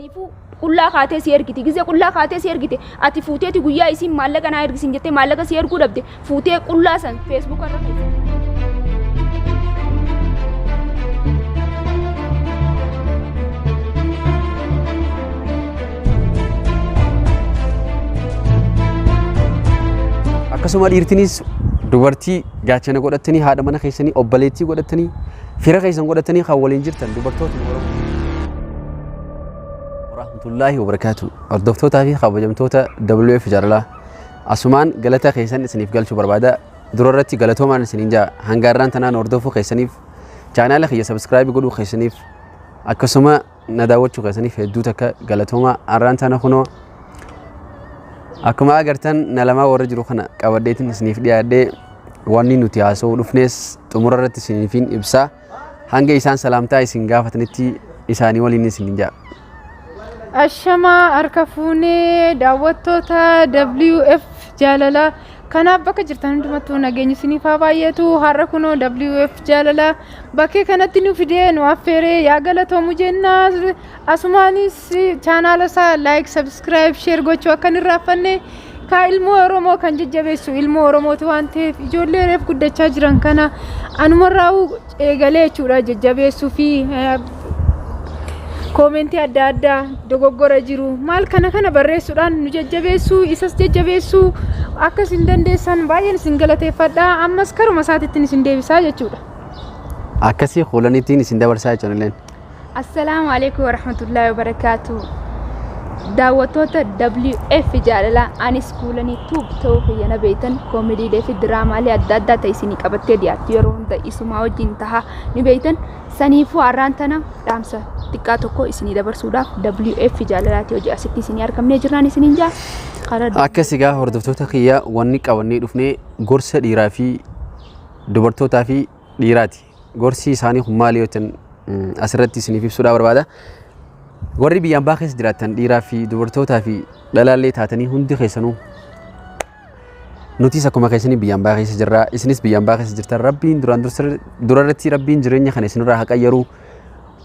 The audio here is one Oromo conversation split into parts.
Saniifuu qullaa kaatee si ergiti. Gizee qullaa kaatee si ergite ati fuuteeti guyyaa isiin maallaqa naa ergisiin jettee maallaqa si erguu dhabde fuutee qullaa san feesbuuka irra keessa. Akkasuma dhiirtinis dubartii gaachana godhattanii haadha mana keessanii obboleettii godhattanii fira keessan godhattanii kan waliin jirtan dubartoota Oromoo. Warahmatullaahi wabarakaatu. Hordoftootaa fi kabajamtoota WF jaalalaa. Asumaan galata keessan isiniif galchuu barbaada. Dura irratti galatoomaan isiniin jaa hanga irraan tanaan hordofuu keessaniif chaanaala kiyya sabiskiraayibii godhuu keessaniif akkasuma na daawwachuu keessaniif hedduu takka galatoomaa. Har'aan tana kunoo akkuma agartan na lamaa warra jiru kana qabadheetiin isiniif dhiyaadhee wanni nuti haasa'uu dhufnes xumura irratti isiniifin ibsa. Hanga isaan salaamtaa isin gaafatanitti isaanii waliin isin ja'a. Ashamaa harka fuunee daawwattoota WF jaalalaa kanaaf bakka jirtan hundumattuu nageenyi isiniif haa baay'atu. Har'a kunoo WF jaalalaa bakkee kanatti nu fidee nu affeeree yaa galatoomu jenna. Asumaanis chaanaala isaa like, subscribe, share gochuu akka hin irraanfanne kaa ilmoo Oromoo kan jajjabeessu ilmoo Oromooti waan ta'eef ijoollee reef guddachaa jiran kana anumarraa eegalee jechuudha jajjabeessuu fi koomentii adda addaa dogoggora jiru maal kana kana barreessuudhaan nu jajjabeessuu isas jajjabeessuu akka isin dandeessan baay'een isin galateeffadha ammas karuma isaatittiin isin deebisaa jechuudha. Akkasii kuulanittiin isin dabarsaa jechuun illeen. Assalaamu alaikum warahmatullaahi wabarakaatu. Daawwattoota WF jaalalaa anis kuulanii tuub ta'uu kiyya na beektan koomeediilee fi diraamaalee adda addaa ta'e isinii qabattee dhiyaattu yeroo hunda isumaa wajjin tahaa ni beektan. Saniifuu har'aan tana dhaamsa xiqqaa tokko isinii dabarsuudhaaf WF jaalalaati hojii asitti isinii argamnee jirraan isiniin jaa. Karaa Akkas egaa hordoftoota kiyya wanni qabannee dhufnee gorsa dhiiraa fi dubartootaa fi dhiiraati. Gorsi isaanii kun maali yoo jettan asirratti isiniif ibsuudhaa barbaada. Warri biyya ambaa keessa jiraattan dhiiraa fi dubartootaa fi dhalaallee taatanii hundi keessanuu nutis akkuma keessanii biyya ambaa keessa jirra. Isinis biyya ambaa keessa jirtan rabbiin duraan durarratti rabbiin jireenya kana isinirraa haa qayyaru.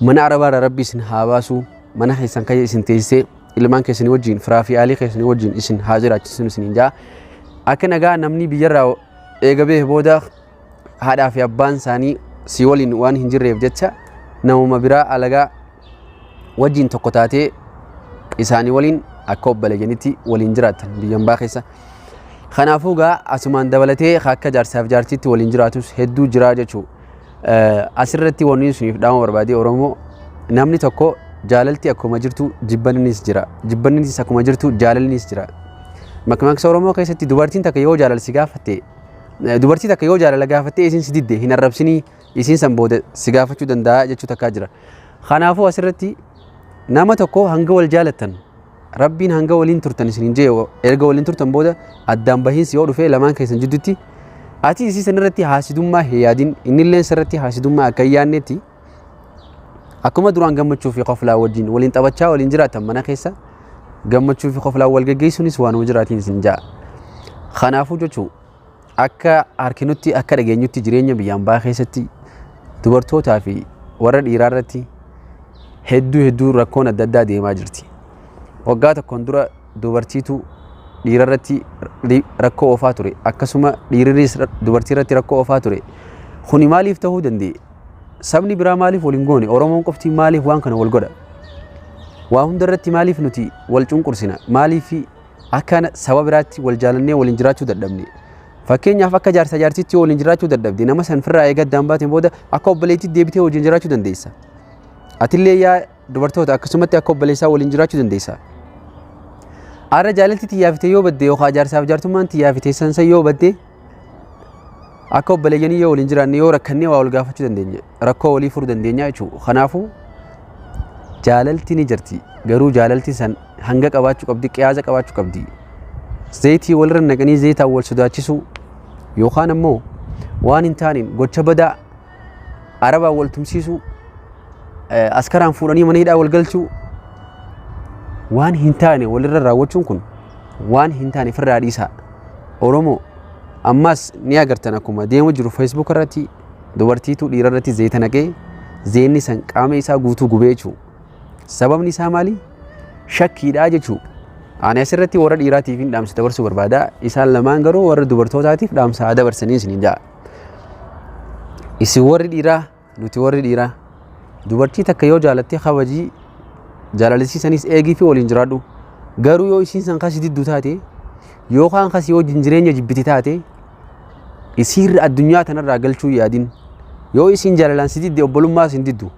Mana arabaarraa rabbi isin haa baasu. Mana keessan kayya isin teessisee ilmaan keessanii wajjin firaa fi aalii keessanii wajjin isin haa jiraachisu isiniin jaa. Akka nagaa namni biyyarraa eega behe booda haadhaa fi abbaan isaanii si waliin waan hin jirreef jecha namuma biraa alagaa wajjin tokko taatee isaanii waliin akka obboleeyyanitti waliin jiraattan biyya ambaa keessa. Kanaafuu gaa asumaan dabalatee akka jaarsaaf jaartiitti waliin jiraatus hedduu jiraa jechuudha. Asirratti wanni isiniif dhaamuu barbaade Oromoo namni tokko jaalalti akkuma jirtu jibbannis jira. Jibbannis akkuma jirtu jaalalnis jira. Makmaaksa Oromoo keessatti dubartiin takka yoo jaalala si gaafatte dubartii takka yoo jaalala gaafattee isiin si didde hin arrabsinii isiin san booda si gaafachuu danda'a jechuu takkaa jira. Kanaafuu asirratti nama tokko hanga wal jaalattan rabbiin hanga waliin turtan isiniin jee erga waliin turtan booda addaan bahiinsi yoo dhufee lamaan keessan jidduutti ati isii san irratti haasidummaa hin yaadin innilleen sirratti haasidummaa akka hin yaadnetti akkuma duraan gammachuu fi koflaa wajjin waliin taphachaa waliin jiraatan mana keessa gammachuu fi koflaa wal geggeessuunis waanuma jiraatiin isin ja'a. Kanaafuu jechuun akka harkinutti akka dhageenyutti jireenya biyya ambaa keessatti dubartootaa fi warra dhiiraa irratti hedduu hedduu rakkoon adda addaa deemaa jirti. Waggaa tokkoon dura dubartiitu dhiira irratti rakkoo oofaa ture. Akkasuma dhiirris dubartii irratti rakkoo oofaa ture. Kuni maaliif ta'uu danda'e? Sabni biraa maaliif wal hin goone? Oromoon qofti maaliif waan kana wal godha? Waa hunda irratti maaliif nuti wal cunqursina? Maaliif akka saba biraatti wal jaalannee waliin jiraachuu dadhabne? Fakkeenyaaf akka jaarsa jaartiitti yoo waliin jiraachuu dadhabde nama san firraa eega addaan baateen booda akka obboleettiitti deebitee wajjin jiraachuu dandeessa. Atillee yaa dubartoota akkasumatti akka obboleessaa waliin jiraachuu dandeessa. Arra jaalalti tiyyaa fitee yoo badde yookaan jaarsaaf jaartummaan tiyyaa fitee san yoo badde akka obboleeyyanii yoo waliin jiraanne yoo rakkannee waa wal gaafachuu dandeenya. Rakkoo walii furuu dandeenya jechuudha. Kanaafuu jaalalti ni jirti. Garuu jaalalti san hanga qabaachuu qabdi, qiyaasa qabaachuu qabdi. Zayitii walirra naqanii zayitaan wal sodaachisuu yookaan ammoo waan hin taaneen gocha badaa arabaan wal tumsiisuu askaraan fuudhanii mana hidhaa wal galchuu waan hin taane walirra raawwachuun kun waan hin taane firraa dhiisaa. Oromoo ammas ni agartan akkuma deemu jiru Facebook irratti dubartiitu dhiira irratti zayita naqee zeenni san qaama isaa guutuu gubee jechuudha. Sababni isaa maali? Shakkiidhaa jechuu. Ani asirratti warra dhiiraatiif hin dhaamsa dabarsuu barbaada. Isaan lamaan garuu warra dubartootaatiif dhaamsa haa dabarsanii isiniin ja'a. Isin warri dhiiraa, nuti warri dhiiraa, dubartii takka yoo jaalatte kabajii, jaalallisii sanis eegii fi waliin jiraadhu. Garuu yoo isiin san kasii diddu taate yookaan kasii wajjin jireenya jibbiti taate, isiirra addunyaa tanarraa galchuu yaadin. Yoo isiin jaalalaan si didde, obbolummaa sin diddu.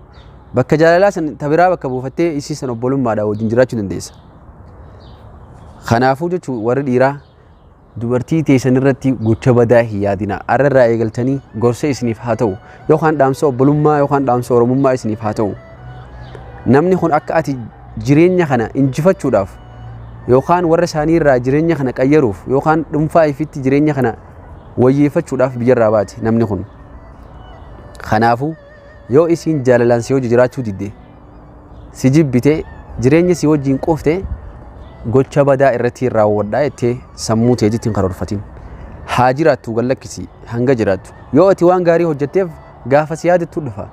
Bakka jaalalaa san tabiraa bakka buufattee isii san obbolummaadhaan wajjin jiraachuu dandeessa. Kanaafuu jechuun, warri dhiiraa dubartii teessan irratti gocha badaa hin yaadina. Arra irraa eegaltanii gorsa isiniif haa ta'u, yookaan dhaamsa obbolummaa yookaan dhaamsa oromummaa isiniif haa ta'u. Namni kun akka ati jireenya kana injifachuudhaaf yookaan warra isaanii irraa jireenya kana qayyaruuf yookaan dhuunfaa ifitti jireenya kana wayyeeffachuudhaaf biyyarraa baate namni kun. Kanaafuu yoo isiin jaalalaan si hojii jiraachuu didde, si jibbite, jireenya si wajjin quufte, gocha badaa irratti raawwadhaa jettee sammuu teetitti hin karoorfatin. Haa jiraattu, gallakkisi hanga jiraattu. Yoo ati waan gaarii hojjetteef, gaafa si yaadattu dhufa.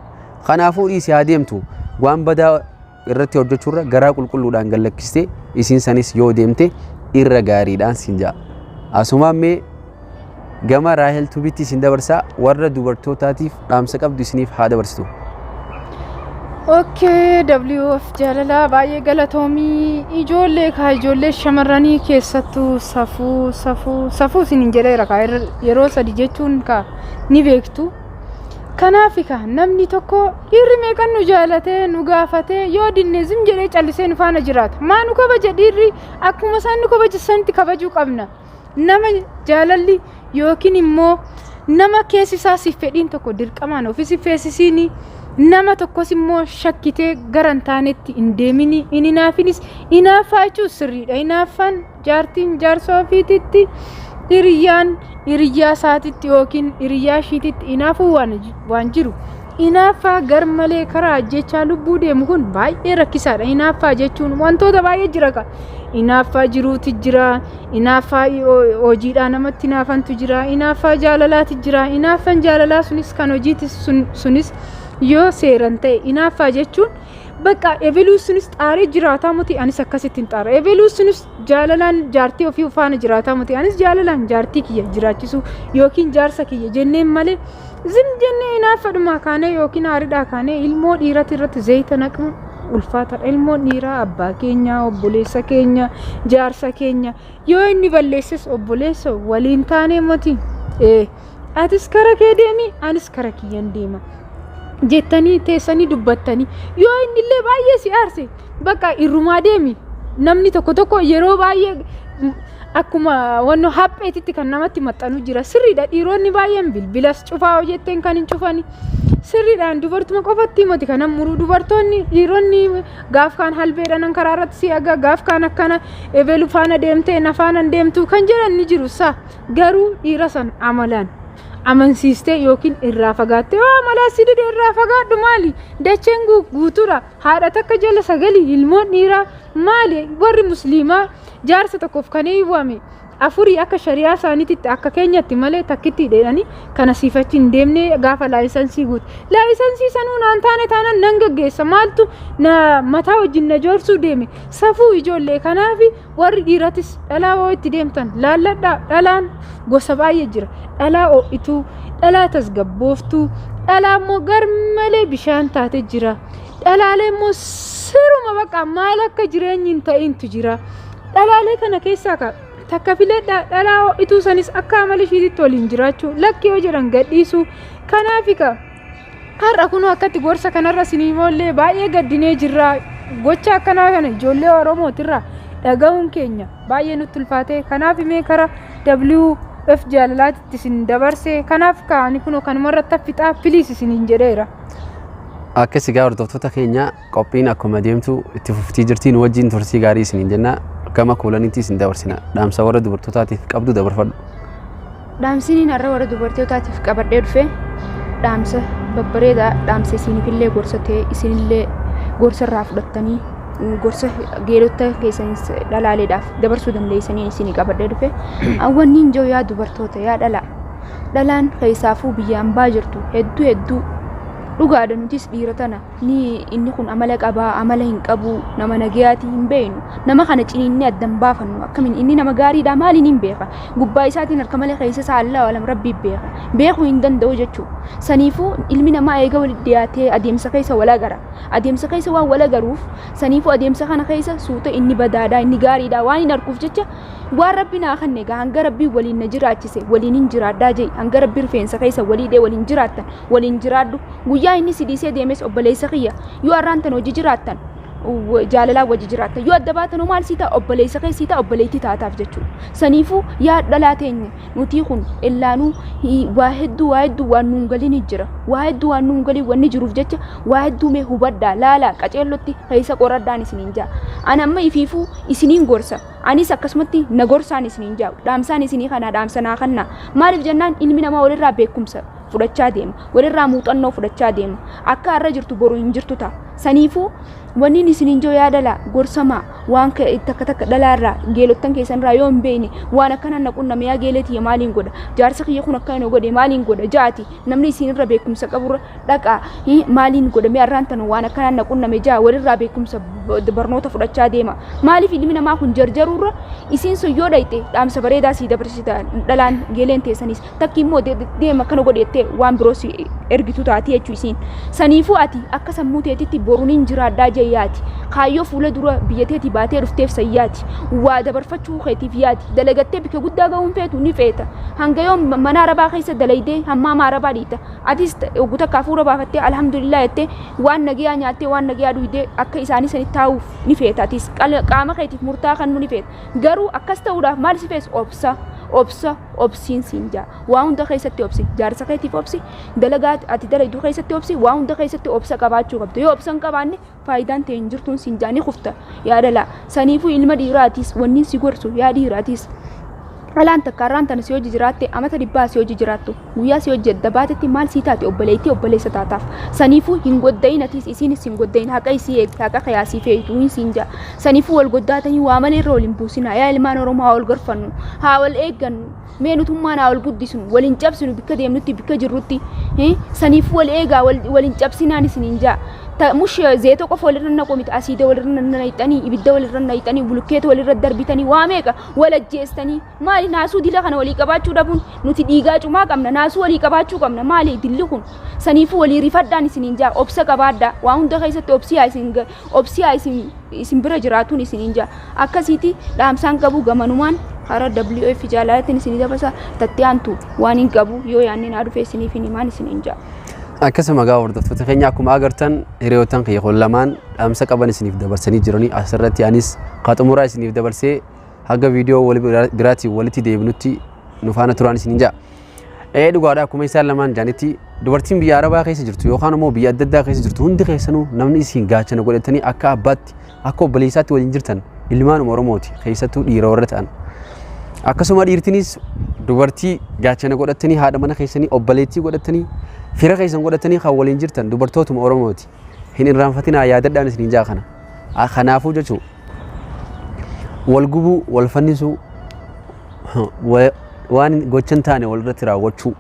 Kanaafuu dhiisi, haa deemtu. Waan badaa irratti hojjechuurra garaa qulqulluudhaan gallakkistee isiin sanis yoo deemte irra gaariidhaan siin ja'a. Asumaan mee gama Raahel Tubitti isin dabarsaa, warra dubartootaatiif dhaamsa qabdu isiniif haa dabarsitu. Okay, WF jaalalaa, baay'ee galatoomii. Ijoollee kaa, ijoollee shamarranii keessattuu, safuu, safuu, safuu isiniin jedheera kaa, yeroo sadi jechuun kaa ni beektu. Kanaaf kaa namni tokko, dhiirri meeqan nu jaalatee nu gaafatee, yoo dinne zim jedhee callisee nu faana jiraata. Maa nu kabaja? Dhiirri akkuma isaan nu kabajasanitti kabajuu qabna. Nama jaalalli yookiin immoo nama keessi isaa siif fedhiin tokko dirqamaan ofis hin feesisiini, nama tokkos immoo shakkitee gara hin taanetti hin deemini, hin hinaafinis. Hinaaffaa jechuun sirriidha. Hinaaffaan jaartiin jaarsa ofiititti, hiriyyaan hiriyyaa isaatitti yookiin hiriyyaa ishiititti hinaafuu waan jiru. Hinaaffaa gar malee karaa ajjechaa lubbuu deemu kun baay'ee rakkisaadha. Hinaaffaa jechuun wantoota baay'ee jira ka. Hinaaffaa jiruuti jira, hinaaffaa hojiidhaa namatti hinaafantu jira, hinaaffaa jaalalaati jira. Hinaaffaan jaalalaa sunis kan hojiitis sunis yoo seeran ta'e, hinaaffaa jechuun bakka ebeluu sunis xaaree jiraataa muti, anis akkasitti hin xaara. Ebeluu sunis jaalalaan jaartii ofii faana jiraataa muti, anis jaalalaan jaartii kiyya jiraachisuu yookiin jaarsa kiyya jenneen malee, zim jennee hinaaffadhumaa kaanee yookiin aaridhaa kaanee ilmoo dhiirati irratti zayita naquun ulfaataadha. Ilmoon dhiiraa abbaa keenya, obboleessa keenya, jaarsa keenya. Yoo inni balleesses, obboleessa waliin taanee moti. Atis kara kee deemi, anis kara kiyyan deema jettanii teessanii dubbattanii, yoo inni illee baay'ee si aarse, bakka irrumaa deemi. Namni tokko tokko yeroo baay'ee akkuma wanno hapheetitti kan namatti maxxanu jira. Sirriidha, dhiironni baay'een bilbilas cufaa hojjetteen kan hin cufani. Sirriidhaan dubartuma qofatti miti kanan muruu. Dubartoonni, dhiironni gaaf kaan halbeedhaan karaa irratti si agaa, gaaf kaan akkana ebelu faana deemtee na faana hin deemtu kan jedhan ni jiru. Sa garuu dhiira san amalaan amansiistee yookiin irraa fagaattee, yoo amalaa si dide irraa fagaadhu. Maali, dacheen guutuudha. Haadha takka jala sagali ilmoon dhiiraa. Maali, warri musliimaa jaarsa tokkoof kan eeyyame afurii akka shari'aa isaaniititti, akka keenyatti malee takkitti jedhanii kana siifachi hin deemne. Gaafa laayisansii guute, laayisansii sanuu naan taane taanaan nan gaggeessa, maaltu na mataa wajjin na joorsuu deeme? Safuu ijoollee. Kanaaf warri dhiiratis dhalaa hoo itti deemtan laalladhaa. Dhalaan gosa baay'ee jira: dhalaa ho'ituu, dhalaa tasgabbooftuu, dhalaa immoo garmalee bishaan taate jira, dhalaalee immoo siruma bakka maal akka jireenyi hin ta'intu jira. Dhalaalee kana keessaa ka takka filadhaa. Dhalaa ho'ituu sanis akka amala ishiititti waliin jiraachuu, lakki yoo jedhan gadhiisuu. Kanaaf ka har'a kunoo akkatti gorsa kanarra isinii moollee baay'ee gaddinee jirra. Gocha akkanaa kana ijoollee Oromootirraa dhaga'uun keenya baay'ee nutti ulfaate. Kanaaf mee kara WF jaalalaatitti isin dabarse. Kanaaf kaani kunoo kanumarratti affixaa, please isiniin jedheera. Akkas egaa hordoftoota keenya, qophiin akkuma deemtu itti fuftii jirti. Nu wajjin turtii gaarii isiniin jenna. Gama kuulanitti isin dabarsina. Dhaamsa warra dubartootaatiif qabdu dabarfadhu. Dhaamsiniin har'a warra dubartootaatiif qabadhee dhufe dhaamsa babbareedaa, dhaamsa isiniifillee gorsa ta'e, isinillee gorsa irraa fudhattanii gorsa geerota keessanis dhalaaleedhaaf dabarsuu dandeessanii isinii qabadhee dhufe. Wanni hin jiru, yaa dubartoota, yaa dhalaa, dhalaan keessaafuu biyya hambaa jirtu hedduu hedduu Dhugaadha, nutis dhiira tana ni inni kun amala qabaa, amala hin qabu, nama nagayaati hin beeknu. Nama kana ciniinnee addan baafannu akkamiin inni nama gaariidha maaliin hin beeka? Gubbaa isaatiin harka malee keessa isaa Allahu alam, Rabbii beeka. Beekuu hin danda'u jechuudha. Saniifuu ilmi namaa eega walitti dhiyaatee adeemsa keessa wal agara. Adeemsa keessa waan wal agaruuf, saniifuu adeemsa kana keessa suuta inni badaadha, inni gaariidha waan hin arguuf jecha, waan Rabbi naa kanne egaa hanga Rabbiin waliin na jiraachise waliin hin jiraadhaa jee. Hanga Rabbi rifeensa keessa walii dhee waliin jiraattan waliin jiraadhu. Guyyaa inni si dhiisee deemes, obboleessa kiyya, yoo arraan tan hojii jiraattan jaalalaa wajji jiraattan, yoo adda baatan maal sii ta'a? Obboleessa kee sii ta'a, obboleettii taataaf jechuudha. Saniifuu yaa dhalaa teenya, nutii kun illaanuu waa hedduu, waa hedduu waan nuun galin jira. Waa hedduu waan nuun galin wanni jiruuf jecha, waa hedduu mee hubadhaa, laalaa, qaceellotti keessa qoradhaan isiniin jaa. Ani amma ifiifuu isiniin gorsa. Anis akkasumatti na gorsaan isiniin jaa. Dhaamsaan isinii kana dhaamsa naa kannaa. Maaliif jennaan, ilmi namaa walirraa beekumsa fudhachaa deema. Walirraa muuxannoo fudhachaa deema. Akka har'a jirtu boru hin jirtu ta'a. Saniifuu wanni isiniin jiru, yaa dhalaa, gorsamaa. Waan takka takka dhalaarraa, geelottan keessanirraa yoo hin beekne, waan akkanaan na qunname, yaa geeletii, maaliin godha, jaarsa kiyya kun akkana godhe, maaliin godha jaati, namni isinirra beekumsa qaburra dhaqaa. Maaliin godha mee arraan tana waan akkanaan na qunname jaa, walirraa beekumsa barnoota fudhachaa deema. Maaliif ilmi namaa kun jarjaruurra, isiin sun yoo dhayxe dhaamsa bareedaa sii dabarsita dhalaan geeleen teessanis, takki immoo deema akkana godhettee waan biroo si ergitu taati jechuu isiin. Saniifuu ati akka sammuu teetitti boruun hin jiraadhaa jee yaati. Kaayyoo fuula dura biyya teetii baatee dhufteef sayyaati. Waa dabarfachuu keetiif yaati. Dalagattee bika guddaa ga'uun feetu ni feeta. Hanga yoo mana arabaa keessa dalaydee hammaama arabaa dhiita. Atis oggu takka hafuura baafattee alhamdulillah jettee, waan nagayaa nyaattee, waan nagayaa dhuydee, akka isaanii sanitti taa'uuf ni feeta. Atis qaama keetiif murtaa kennuu ni feeta. Garuu akkas ta'uudhaaf maal si feesu? Obsa, obsa, obsiin siin jaa. Waa hunda keessatti obsi. Jaarsa keetiif obsi. Dalagaa ati dalaydu keessatti obsi. Waa hunda keessatti obsa qabaachuu qabda. Yoo obsa hin qabaanne, faayidaan ta'e hin jirtuun siin jaa, ni kufta yaa dhalaa. Saniifuu ilma dhiiraatis wanni si gorsu, yaa dhiiraatis, dhalaan takka har'aan tana si hojii jiraatte, amata 100 si hojii jiraattu, guyyaa si hojii adda baatetti maal sii taate? Obboleettii, obboleessa taataaf. Saniifuu hin godda'in, atis isiinis hin godda'in. Haqa isii eegdi, haqa kiyaasii feetu hin siin jaa. Saniifuu wal goddaatanii waa malee irra wal hin buusinaa. Yaa ilmaan Oromoo, haa wal gorfannu, haa wal eeggannu, mee nutummaan haa wal guddisnu, wal hin cabsinu bikka deemnutti, bikka jirrutti. Saniifuu wal eegaa, wal hin cabsinaan isiniin jaa. Mush zeeta qofa walirra naqu miti, asiida walirra naqxanii, ibidda walirra naqxanii, bulukkeeta walirra darbitanii, waa meeqa wal ajjeestanii. Maali naasuu dila kana walii qabaachuu dhabuun? Nuti dhiigaa cumaa qabna, naasuu walii qabaachuu qabna. Maali dilli kun? Saniifuu walii rifadhaan isiniin jaa. Obsa qabaadhaa, waa hunda keessatti obsiyaa isin obsiyaa isin isin bira jiraatuun isiniin jaa. Akkasiiti dhaamsaan qabu gamanumaan karaa WF jaalalatiin isinii dabarsa. Tattee aantu waan hin qabu, yoo yaadni naa dhufe isiniif hin himaan isiniin jaa. Akkasuma gaa hordoftoota keenya, akkuma agartan hiriyoottan kiyya kun lamaan dhaamsa qaban isiniif dabarsanii jiranii. Asirratti anis ka xumuraa isiniif dabarsee, haga viidiyoo wal biraatiin walitti deebinutti nu faana turaan isiniin ja'a. Ee, dhugaadha, akkuma isaan lamaan jaanitti, dubartiin biyya Arabaa keessa jirtu yookaan immoo biyya adda addaa keessa jirtu hundi keessanuu, namni isin gaachana godhatanii akka abbaatti, akka obboleessaatti waliin jirtan ilmaanuma Oromooti, keessattuu dhiira warra ta'an. Akkasuma dhiirtinis dubartii gaachana godhatanii, haadha mana keessanii, obboleettii godhatanii, fira keessan godhatanii kan waliin jirtan dubartootuma Oromooti. Hin irraanfatinaa, yaadadhaan isiniin jaa kana. Kanaafuu jechuun wal gubuu, wal fannisuu, waan gocha hin taane walirratti raawwachuu,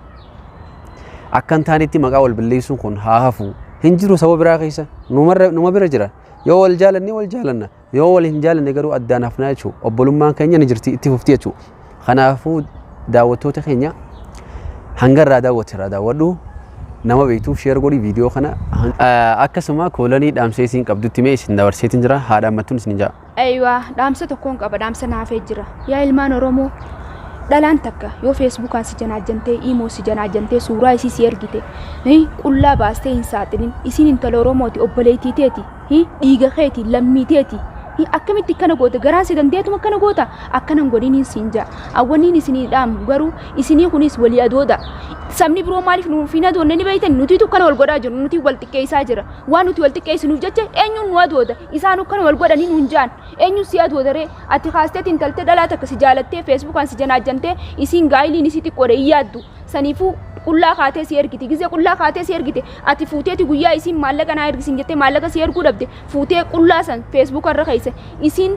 akka hin taanetti maqaa wal balleessuun kun haa hafu. Hin jiru saba biraa keessa, numa bira jira. Yoo wal jaalanne wal jaalanna, yoo wal hin jaalanne garuu addaan hafnaa jechuudha. Obbolummaan keenya ni jirti, itti fufti jechuudha. Kanaafuu daawwattoota keenya, hanga irraa daawwatte irraa daawwadhu, nama beektuuf share godhi viidiyoo kana. Akkasuma koolanii dhaamsee isin qabdutti mee isin dabarseetiin jira, haadha ammattuun isin jaa. Eeywa, dhaamsa tokkoon qaba, dhaamsa naafee jira. Yaa ilmaan Oromoo, dhalaan takka yoo Facebookaan si janaajjantee, imo si janaajjantee, suuraa isii si ergite, qullaa baastee hin saaxilin. Isiin intala Oromooti, obboleettii teeti, dhiiga keeti, lammii teeti. Akkamitti akkana goota? Garaan si dandeetuma akkana goota? Akkana hin godhiniin siin jaa. Awwanniin isinii dhaamu garuu isinii kunis walii adooda. Sabni biroo maaliif nuuf hin adoonne ni beektan? Nutiitu akkana wal godhaa jiru, nuti wal xiqqeessaa jira. Waan nuti wal xiqqeessinuuf jecha eenyuun nu adooda? Isaan akkana wal godhanii nuun jaan. Eenyuun si adooda ree? Ati kaasteetiin intaltee dhalaa takka si jaalattee, Facebookaan si janaajjantee, isiin gaa'iliin isii xiqqoodha hin yaaddu. Saniifuu qullaa kaatee si ergiti. Gizee qullaa kaatee si ergite ati fuuteeti guyyaa isiin maallaqa naa ergisiin jettee maallaqa si erguu dhabde fuutee qullaa san feesbuuka irra keesse isiin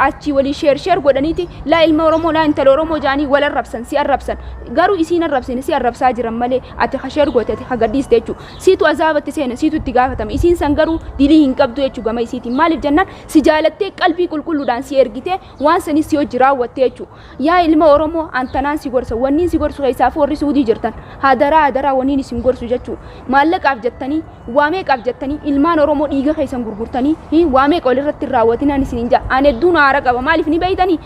achii walii sheer sheer godhaniiti laa ilma Oromoo laa intala Oromoo jaanii wal arrabsan si arrabsan. Garuu isiin arrabsine si arrabsaa jiran malee ati ka sheer goote ati ka gadhiiste jechuudha. Siitu azaabatti seena siitu itti gaafatama. Isiin san garuu dilii hin qabdu jechuudha gama isiitiin. Maaliif jennaan si jaalattee qalbii qulqulluudhaan si ergitee waan sanis si hojii raawwatte jechuudha. Yaa ilma Oromoo an tanaan si gorsa wanniin si gorsu keessaafuu warri Suudii jirtan hadaraa hadaraa wanniin isin gorsu jechuudha. Maallaqaaf jettanii waa meeqaaf jettanii ilmaan Oromoo dhiiga keessan gurgurtanii waa meeqa walirratti hin raawwatinaan isiniin ja'a. An hedduun aara qaba maaliif ni beeytanii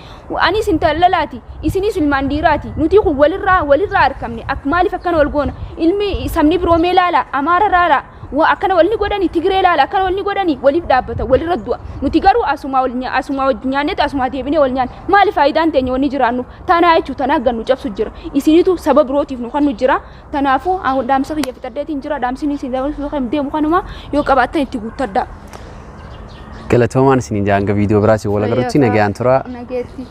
anis intala lalaati isinis ilmaan dhiiraati nuti kun walirraa walirraa arkamne ak maaliif akkana wal goona ilmi sabni biroo mee laala Amaara laala Wa akkana wal ni godhani Tigree laala akkana wal ni godhani waliif dhaabbata walirra du'a nuti garuu asumaa wal asumaa wajji nyaanneeti asumaa deebinee wal nyaanne maali faayidaan teenya wanni jiraannu tanaa jechuu tanaa gannu cabsu jira isinitu saba birootiif nu kannu jira tanaafuu an dhaamsa kiyya fixadheetiin jira dhaamsi isin dabarsuu kan deemu kanuma yoo qabaattan itti guuttadhaa. Galatoomaan isiniin jaa hanga viidiyoo biraatiin wal agarrutti nagayaan turaa. Nageetti.